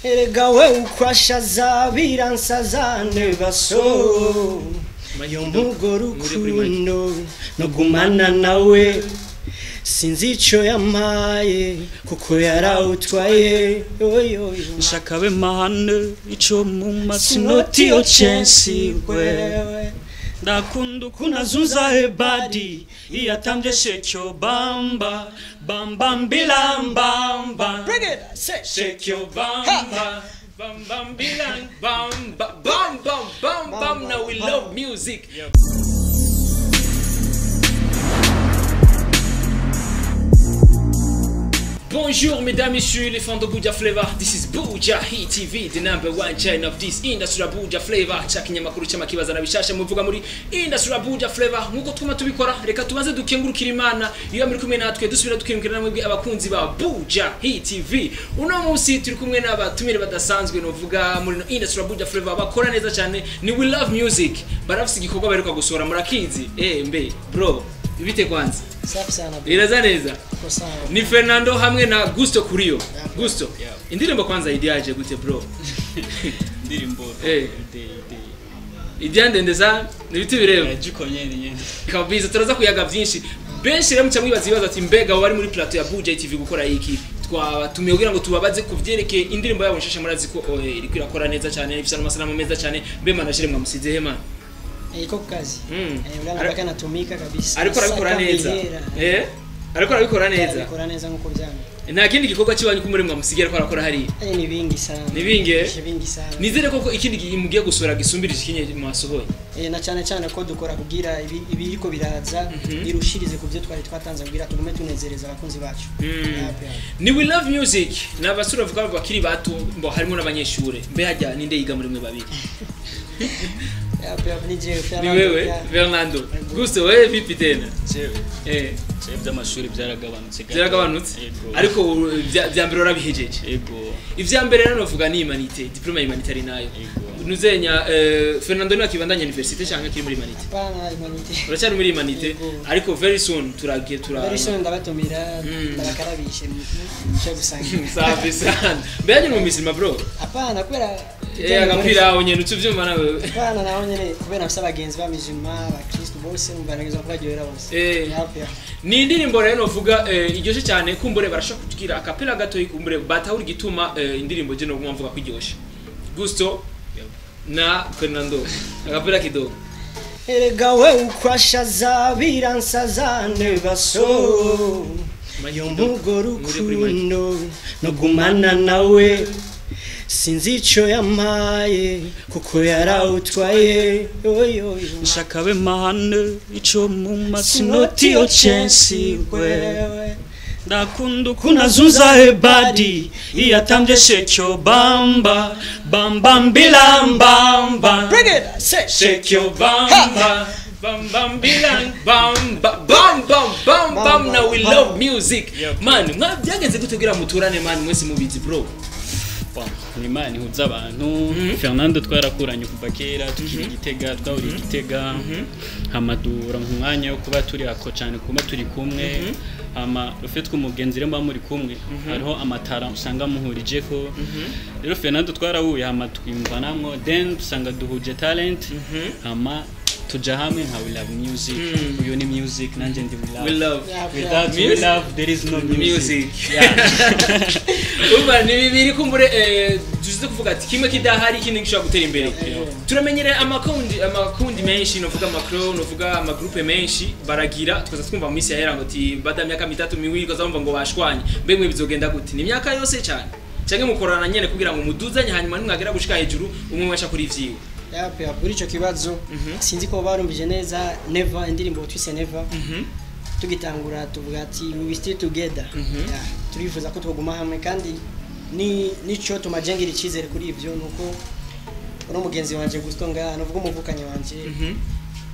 Erega we ukwashaza biransaza nebaso yo mugore urukundo no gumana nawe sinzi ico yampaye kuko yarawutwaye. Nshaka be mahane ico mu masinoti yo chance wewe ndakunda ukuntu azunza ebadi iyo atambye shake your bamba bam bam bilam bam bam. Bring it, say shake your bamba bam bam bilam bam bam bam bam bam. Now we love music. Yep. Bonjour mesdames, messieurs, les fans de Buja Flavor. This is Buja Hit TV, the number one channel of this industry of Buja Flavor. Cha kinyamakuru cy'amakibaza na bishasha muvuga muri industry of Buja Flavor. Nkuko twuma tubikora, reka tubanze dukengurukira Imana. Iyo muri kumwe natwe dusubira dukengurukira namwe abakunzi ba Buja Hit TV. Uno munsi turi kumwe n'abatumire badasanzwe novuga muri industry of Buja Flavor bakora neza cyane. Ni We Love Music. Barafise igikorwa baheruka gusohora murakizi. Mbe bro, bite kwanza? Safi sana. Iraza neza. Ni Fernando hamwe na Gusto Kuriyo. Gusto. Yeah. Indirimbo kwanza ideaje gute bro? Indirimbo idea ndende za ni biti bireba. Jiko nyene. Kabisa turaza kuyaga byinshi. Benshi rero muca mwibaza ibibazo ati mbega bari muri plateau ya Buja TV gukora iki? Twabatumiye kugira ngo tubabaze kuvyerekeye indirimbo yabo nshasha murazi ko iri kwirakora neza cyane ifisa n'amasanamu meza cyane. Mbe manashire mwamusize he man? Iko kazi. Ulana baka natumika kabisa. Ariko arabikora neza. Ariko arabikora neza. Arabikora neza nkuko byanga. Nta kindi gikorwa kibanyu kumuri mwamusigira ko arakora hari. Ni bingi sana. Ni bingi? Ni bingi sana. Nizere koko ikindi mugiye gusura gisumbirije ikinye mwasohoye. Na cyane cyane ko dukora kugira ibiriko biraza birushirize ku byo twari twatanze kugira tugume tunezereza abakunzi bacu. Ni We Love Music nabasura vuga bakiri bato mbo harimo n'abanyeshure. Mbe hajya ninde yiga muri mwe babiri? Ni wewe Fernando. Gusto wewe vipi tena? Jewe. Jewe by'amashuri byaragabanutse. Byaragabanutse. Ariko bya mbere warabihejeje. Yego. Ivya mbere rero novuga ni humanité, diplôme humanitaire nayo. Nuzenya Fernando ni akibandanya université cyangwa kiri muri humanité? Pana humanité. Uracyari muri humanité ariko very soon turagiye tura. Very soon ndabatumira ndabakarabishe cyo gusangira. Safi sana. Mbere ni mu misima bro. Apana kubera agapira aho nyene ucuvyumva nawe. Apana naho nyene kubera mfise abagenzi ba mizima ba Kristo bose mbarageza kubaryohera bose. Ni indirimbo rero novuga iryoshe cyane kumbure barashaka kutugira akapela gato kumbure batahura igituma indirimbo je no mvuga kwiryoshe. Gusto na Fernando akapela kidogo. Erega we ukwashaza biransaza nebaso yo mugore urukundo no gumana nawe sinzi ico yampaye kuko yarawutwaye. Nshaka be mahane ico mu masinoti yo chance wewe ndakunda ukuntu azunza ebadi iyo atambye shake your bamba bam bam bilam bam bam. Bring it, say shake your bamba bam bam bilam bam bam bam bam bam. Now we love music. Man byagenze gute muturane man mwese mubizi bro? Ni Imana ihuza abantu. Fernando twarakuranye kuva kera tukiri Gitega, twahuriye Gitega. Hama dura mu mwanya wo kuba turi ako cyane kuba turi kumwe. Hama rufite tw'umugenzi rero muri kumwe hariho amatara usanga muhurije ko. Rero Fernando twarahuye hama twimvanamwo then usanga duhuje talent. Hama tuja hamwe nka We Love Music. Uyu ni music nanje ndi We Love. We love. Without we love there is no music. Uba ni bibiri kumbure tuzize kuvuga ati kimwe kidahari ikindi gishobora gutera imbere. Turamenyere amakundi menshi novuga macro novuga ama groupe menshi baragira tukaza twumva mu minsi yahera ngo ati bada myaka mitatu miwiri kazamva ngo bashwanye. Mbe mwe bizogenda gute? Ni myaka yose cyane. Canke mukorana nyene kugira ngo muduzanye hanyuma nimwagera gushika hejuru umwe mwasha kuri ivyiwe. Yape kuri ico kibazo sinzi ko barumbije neza Never indirimbo twise Never. Tugitangura tuvuga ati we stay together. Turifuza ko twoguma hamwe kandi ni nico tumajengira icizere kuri ivyo nuko uno mugenzi wanje Gusto nga nuvuga umuvukanye wanje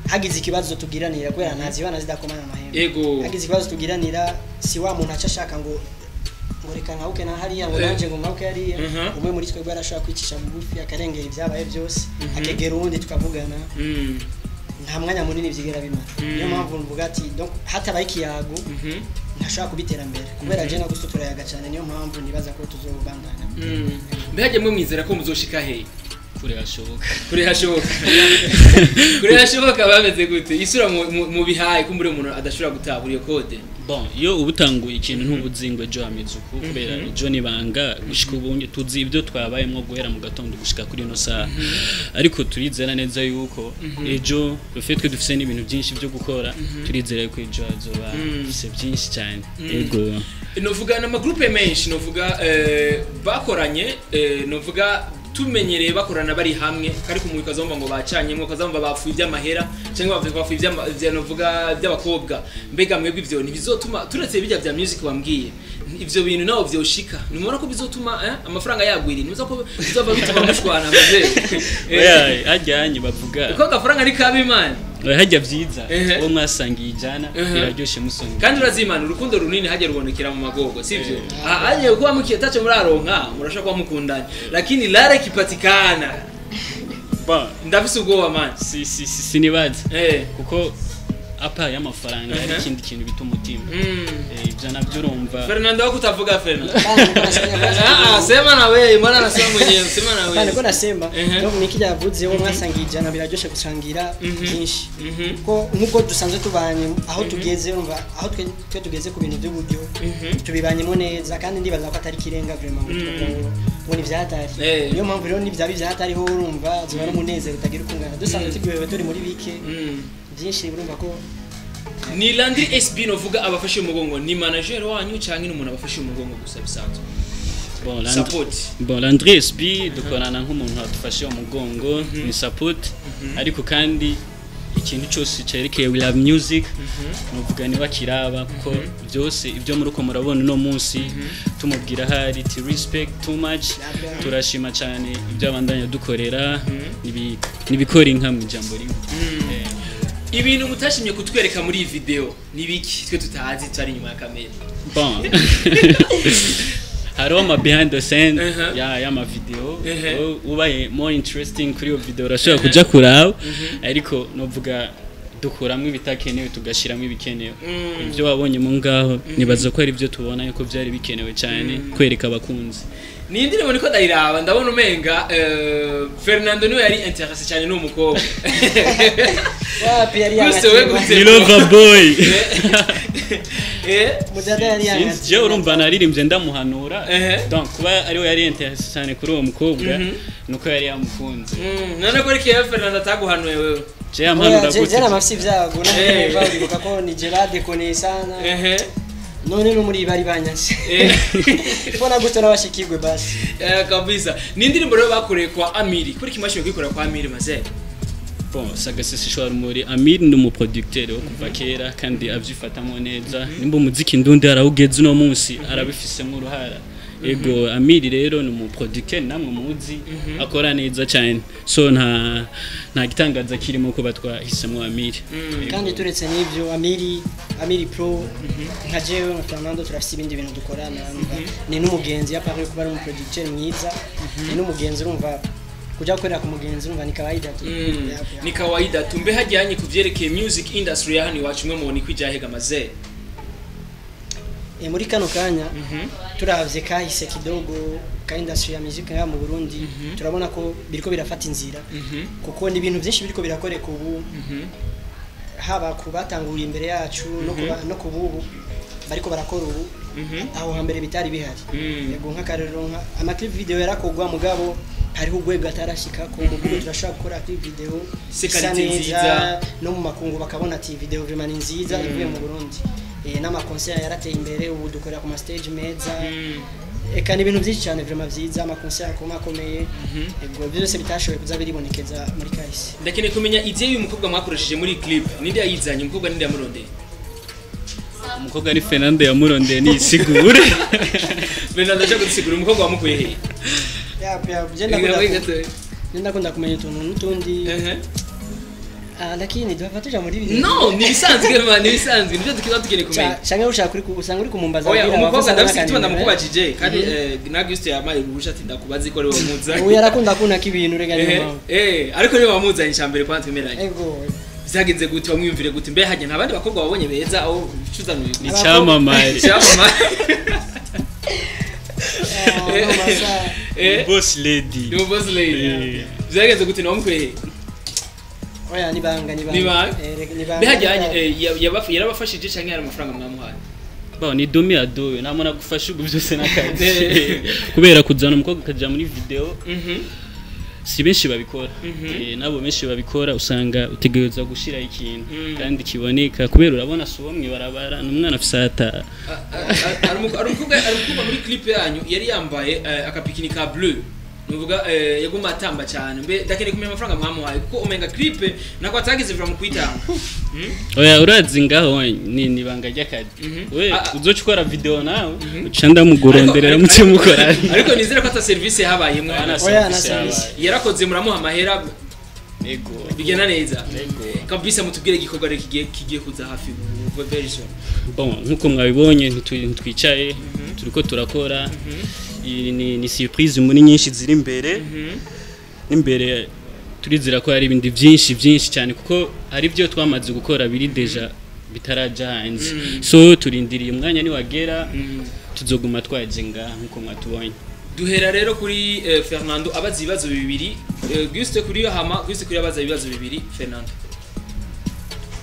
hagize ikibazo tugiranira kubera ntazibana zidakomana amahembe. Yego. Hagize ikibazo tugiranira si wa muntu aca ashaka ngo reka nkauke na hariya ngo nanje ngo nkauke hariya. Umwe muri twebwe arashaka kwicisha bugufi akarengera ibyabaye byose akegera uwundi tukavugana. Nta mwanya munini byigera bimara. Niyo mpamvu mvuga ati donc hatabaye ikiyago ntashobora kubitera mbere kubera je na Gusto turayaga cyane, niyo mpamvu nibaza ko tuzobandanya. Mbega mwe mwizera ko muzoshika he? Kure hashoboka. Kure hashoboka, kure hashoboka. Bameze gute isura mu bihaye kumbure umuntu adashobora gutabura iyo code? Bon, iyo uba utanguye ikintu ntubuzingo ejo hameze uku, kubera ejo nibanga. Gushika ubu tuzi ibyo twabayemo guhera mu gatondo gushika kuri ino saha, ariko turizera neza yuko ejo twe dufise n'ibintu byinshi byo gukora. Turizera yuko ejo hazoba dufise byinshi cyane, yego. Novuga n'amagroupe menshi, novuga bakoranye, novuga tumenyereye bakorana bari hamwe, ariko mu ukazumva ngo bacanyemo, ukazumva bapfuye iby'amahera cyangwa bapfuye ibya novuga by'abakobwa. Mbega mwebwe ivyo ntibizotuma, turetse bijya bya music wambwiye, ivyo bintu nawo vyoshika, nimubona ko bizotuma amafaranga yagwira, nimuza ko bizova bituma mushwana maze? Oya, hajyanye bavuga ko agafaranga ari kabi man. Oya, hajya byiza Ehe. uwo mwasangiye ijana biraryoshe musonga. Kandi urazimana urukundo runini hajya rubonekera mu magogo, sivyo? Aje kuba mukiye tacho muraronka, murashobora kuba mukundanye, lakini lare kipatikana. Bon, ndafise ubwoba man. Si si si sinibaza kuko apa y'amafaranga hari ikindi kintu bita umutima. Ibyo nabyo urumva. Fernando, wako utavuga Fernando. Bana, niko nasema. Ah, sema na wewe, mbona anasema mwenyewe, sema na Bana, wewe. niko nasema donc nikijya yavuze wo mwasangiye ijana biraryoshe gusangira byinshi, ko nkuko dusanzwe tubanye aho tugeze, urumva aho twe tugeze ku bintu by'uburyo tubibanyemo neza, kandi ndibaza ko atari kirenga vraiment ngo tuvuga ngo ni vyatari. Niyo mpamvu rero nibyaba ivyatari ho, urumva ziba n'umunezero utagira ukungana, dusanzwe turyohewe turi muri bike byinshi, urumva ko Ni Landry SB novuga abafashe umugongo, ni manager wanyu cyangwa ni umuntu abafashe umugongo gusa bisanzwe? Bon, Support. Bon, Landry SB dukorana nk'umuntu adufashe umugongo, ni support, ariko kandi ikintu cyose cyerekeye We Love Music nuvuga niba kiraba, kuko byose ibyo muri uko murabona uno munsi tumubwira hari ti respect too much. Turashima cyane ibyo abandanya dukorera, nibikora inka mu ijambo rimwe. Ibintu mutashimye kutwereka muri iyi video ni biki twe tutazi tari inyuma ya kamera? Bon, hariho ama behind the scene ya y'ama video. Ubaye more interesting kuri iyo video urashobora kuja kuraba, ariko novuga dukuramo ibitakenewe tugashyiramo ibikenewe. Ibyo wabonye mu ngaho nibaza ko ari ibyo tubona yuko byari bikenewe cyane kwereka abakunzi. Ni indirimbo niko ndayiraba, ndabona umenga Fernando niwe yari intéressé cyane n'uwo mukobwa. Wapi, yari Gusa we yangatirwa. gute? Ni lover boy. Mudada yari Sinzi, yangatirwa. jewe urumva naririmbye ndamuhanura. Donc kuba ariwe yari intéressé cyane kuri uwo mukobwa nuko yari yamukunze. None ko rikeye Fernando ataguhanuye wewe? Je yampanura Oya, gute? je namafise ibyago none uribuka ko ni Gerard kone sana none no muri bari banyase mbona gusto n'abashikirwe basi. Kabisa. Ni indirimbo rero bakoreye kwa Amiri, kuri kimashini kuyikorera kwa Amiri maze? Bon, sagaseseshwa rumuri, Amir ni umuproducteur wo kuva kera kandi avyifatamo neza. Nimba umuziki ndundi arawugeze uno munsi arabifisemo uruhara. Ego, Amir rero ni umuproducteur namwe muzi akora neza cyane, so nta gitangaza kirimo kuba twahisemo Amir. Ego. Kandi turetse n'ibyo, Amiri Pro nka jewe nka Fernando turafise ibindi bintu dukorana, urumva ni n'umugenzi, yapari kuba ari umuproducteur mwiza, ni n'umugenzi, urumva kuja gukorera ku mugenzi urumva ni kawaida tu. Ni kawaida tu. Mbe hajyanye ku vyerekeye music industry ya hano iwacu, mwe mubona ikwijahega maze? Muri kano kanya turavye kahise kidogo ka industry ya music ngaha mu Burundi, turabona ko biriko birafata inzira, kuko ni ibintu byinshi biriko birakoreka ubu, haba ku batanguriye imbere yacu no ku bubu bariko barakora ubu, aho hambere bitari bihari. Yego, nk'akarero nka amaclip video yarakogwa, mugabo hariho urwego atarashika ko mu gihugu turashobora gukora clip video Se isa qualité neza, nziza. No mu makungu bakabona ati video vraiment ni nziza ivuye mu Burundi. N'amaconcert yarateye imbere, ubu dukorera ku ma stage meza. Eka ni ibintu byinshi cyane vraiment byiza, amaconcert akomakomeye. Ego, byose bitashoboye kuza biribonekeza muri kahise. Ndakeneye kumenya idée y'uyu mukobwa mwakoresheje muri clip, ninde yayizanye? Umukobwa ninde yamurondeye? Umukobwa ni Fernando yamurondeye, niyisigure. Fernando aje kudusigura umukobwa wamukuye he? Ya, je ndakunda kumenya utuntu n'utundi. Ah, lakini duhava tuja muri bibiri. No, ni ibisanzwe man, ni ibisanzwe, nibyo tukiba tukeneye kumenya. Canke ushaka kuri usanga uri kumumbaza Oya, kugira umukobwa amakosa ndabise igituma n'akandi. ndamukubajije kandi na Auguste yamaye uruhusha ati ndakubaza ko ari wowe muzanye. Uyu arakunda kunaka ibintu rega, niyo Ehe, mpamvu. ariko niwe wamuzanye icambere kwa twemeranye. Ego. Vyagenze gute? Wamwiyumvire gute? Mbe hajya nta bandi bakobwa wabonye beza aho ucuzana? Ni icyamamare. Icyamamare. Ah, no masaha. Boss lady. Ni boss lady. Eh. Vyagenze gute? Nawamukweye? Oya, nibanga, nibanga. Nibanga? Eh, nibanga. Mbe hajya yarabafashije canke hari amafaranga mwamuhaye? Bon, ni domi adowe namona gufasha ubu byose n'akazi, Eh. kubera kuzana umukobwa akaja muri video si benshi babikora. Nabo benshi babikora usanga utegereza gushira ikintu kandi kiboneka, kubera urabona si uwo mw'ibarabara, ni umwana afise ata Hari umukobwa muri clip yanyu yari yambaye akabikini ka bleu, nuvuga yaguma atamba cyane. Mbe ndakeneye kumenya amafaranga mwamuhaye, kuko umenga clip nako atagize vra mu kwitanga. Oya, urazi ngaho ni ibanga ry'akazi. We Ah, ah. uzoca ukora video nawe uca ndamugoronderera muce mukora. Ariko nizere ko ata service habayemwo. Ana Oya, na service service. yabaye. Yarakoze, muramuha amahera? Ego. Bigenda neza? Ego. Kabisa. Mutubwire igikorwa rero kigiye kuza hafi very soon. Bon, nkuko mwabibonye, ntitwicaye, turiko turakora. Iyi ni surprise muri nyinshi ziri imbere n'imbere. Turizera ko hari ibindi byinshi byinshi cyane, kuko hari ibyo twamaze gukora biri déjà bitaraja hanze, so turindiriye umwanya niwagera tuzoguma twaje ngaha nkuko mwatubonye. Duhera rero kuri Fernando abaza ibibazo bibiri, Guste kuri yo, hama Guste kuri abaza ibibazo bibiri Fernando.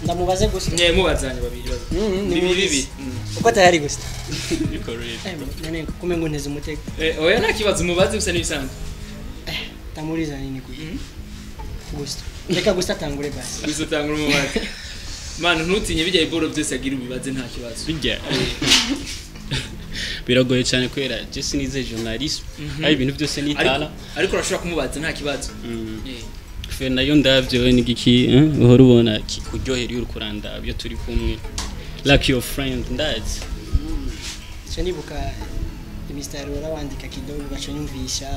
Ndamubaze gusa? Nye mubazanye babiri baza. Ni Bibiri. mubizi. Bibiri. Uko tayari gusa? Niko ready. Nane kumengo nteze umutego. Oya, nta kibazo, mubaze gusa n'ibisanzwe. Tamuliza nini kuyi gusa? Reka gusa tangure basi. Gusa utangura umubaze manu, ntutinye bijya iboro byose agira ubibaze, nta kibazo. Bijya biragoye cyane kubera je sinize journalisme, ari ibintu byose Ariko nitala. Ariko urashobora kumubaza, nta kibazo. Fe nayo ndavyo ni giki, uhora ubona kikuryohera iyo uriko urandaba, iyo turi kumwe, like your friend, ndazi. Icyo nibuka imisitari wandika kidogo ugaca nyumvisha,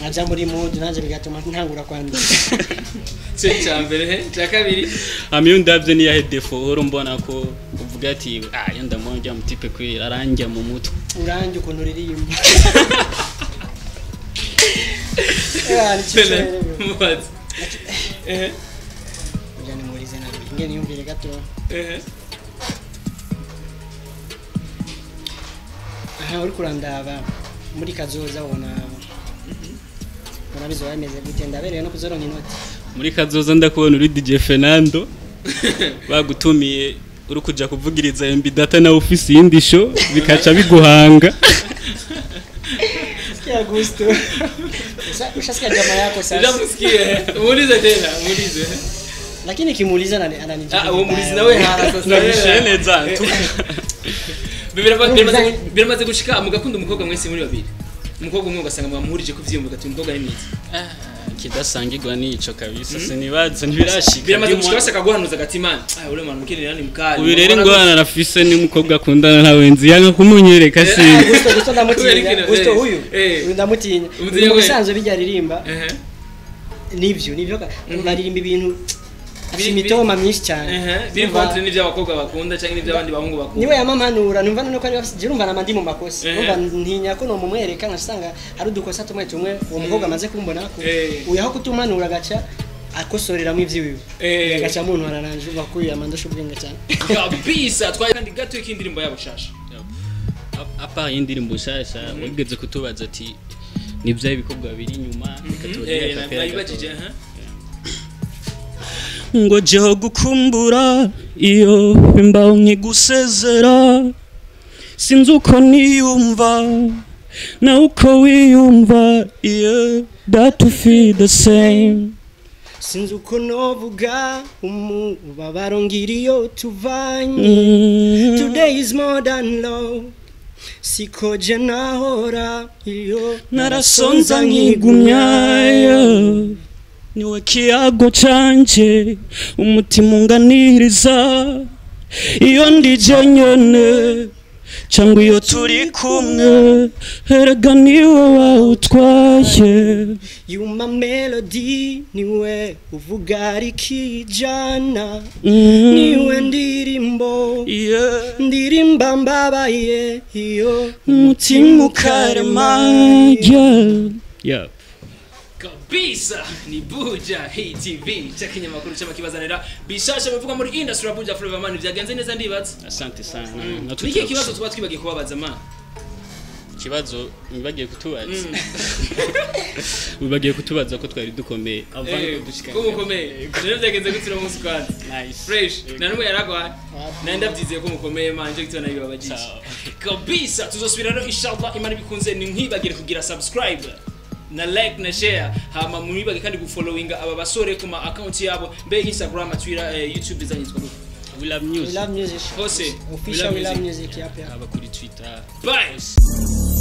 nkaja muri mood nanjye bigatuma ntangura kwandika. Cyo cya mbere he, cya kabiri? Hama iyo ndavyo niyahe défaut uhora umbona ko uvuga ati: "Ah, iyo ndamubona mutipe kwera aranjya mu mutwe"? Uranjye ukuntu uririmba. Ni cyo rero. Mubaze. Kugira nimurize nabi ingene yumvire gato. Aha uri kurandaba muri kazoza, ubona bizoba bimeze gute? Ndaberewe no kuzoronka inoti? Muri kazoza ndakubona uri DJ Fernando, bagutumiye uri kuja kuvugiriza MB Data, nawe ufise iyindi show bikaca biguhanga. Sikia Gusto. Ushasikia jamaa yako sasa. Ndamusikie, muulize tena, muulize. Lakini kimuuliza ananijibu. Ah, uwo Vibaya. muulize nawe hara sasa. Nabishiye neza tu. Biramaze gushika mugakunda umukobwa mwese muri babiri, umukobwa umwe ugasanga mwamuhurije ku vyiyumvo, ugati umukobwa ni mwiza? Kidasangirwa nico kabisa, sinibaza, ntibirashika. Biramaze gushika bose akaguhanuza agati: "Man, ah, ule mwanamke ni nani mkali." Ubu rero ingorane arafise n'umukobwa akundana ntawe nzi, yanga kumunyereka, sinzi. Gusto, Gusto Kubera ndamutinya. ikintu, Gusto huyu. Uyu ndamutinya. Umutinya Mu we? bisanzwe bijya aririmba nivyo nivyo baririmba ibintu afite imitoma myinshi cyane. Biri Numva- contre n'ivy'abakobwa bakunda canke n'ivy'abandi bahungu bakunda. Niwe yamampanura, numva none ko ari bafite, urumva nama ndi mu makosa. Numva ntinya ko nomumwereka nkasanga hari udukosa tumwe tumwe uwo mukobwa amaze kumbona ko uyu aho kutumpanura agaca akosoreramo ivy'iwiwe, agaca amuntwara nanje. Umva ko uyu yamandusha ubwenge cyane. Kabisa. Twaye kandi gato y'indirimbo yabo shasha. Apa y'indirimbo nshasha, wigeze kutubaza ati ni bya ibikorwa biri inyuma, reka tubagire akapera Nabibajije. gato. Ngo jeho gukumbura iyo imbaho nkigusezera, sinzi uko niyumva nawe uko wiyumva, iyo that we feel the same. Sinzi uko novuga umubabaro ngira iyo tuvanye. Today is more than love, siko je nahora iyo Narasonza nkigumyayo, niwe kiyago canje, umutima unganiriza iyo ndije nyene cyangwa iyo turi kumwe, erega niwe wawutwaye. You my melody, niwe uvuga rikijana, niwe ndirimbo ndirimba mbabaye iyo umutima ukarema, yeah. Yeah. Kabisa, ni Buja Hit TV, chakinyamakuru cy'amakibazanira bishasha bivuga muri industry ya Buja Flavor. Man, byagenze neza, ndibaza. Asante sana. Natwe Niki kibazo tuba twibagiye kubabaza, man? Ikibazo bagiye kutubaza ko twari dukomeye avant ko dushika. Ko mukomeye rero, byagenze gute uno munsi kwanza? Nice. Fresh, nta n'umwe yaragwaye, nari ndabyizeye ko mukomeye, man, nje gitona bibabajije. Sawa. Kabisa, tuzosubira rero inshallah Imana ibikunze. Ni nkwibagire kugira subscribe na like na share, hama mwibage kandi gufollowinga aba basore ku ma account yabo, mbe Instagram, Twitter, YouTube zanyitwa gute? We love We music. love music. Hose. Official We love music, yep. Haba kuri Twitter. Bye. Hose.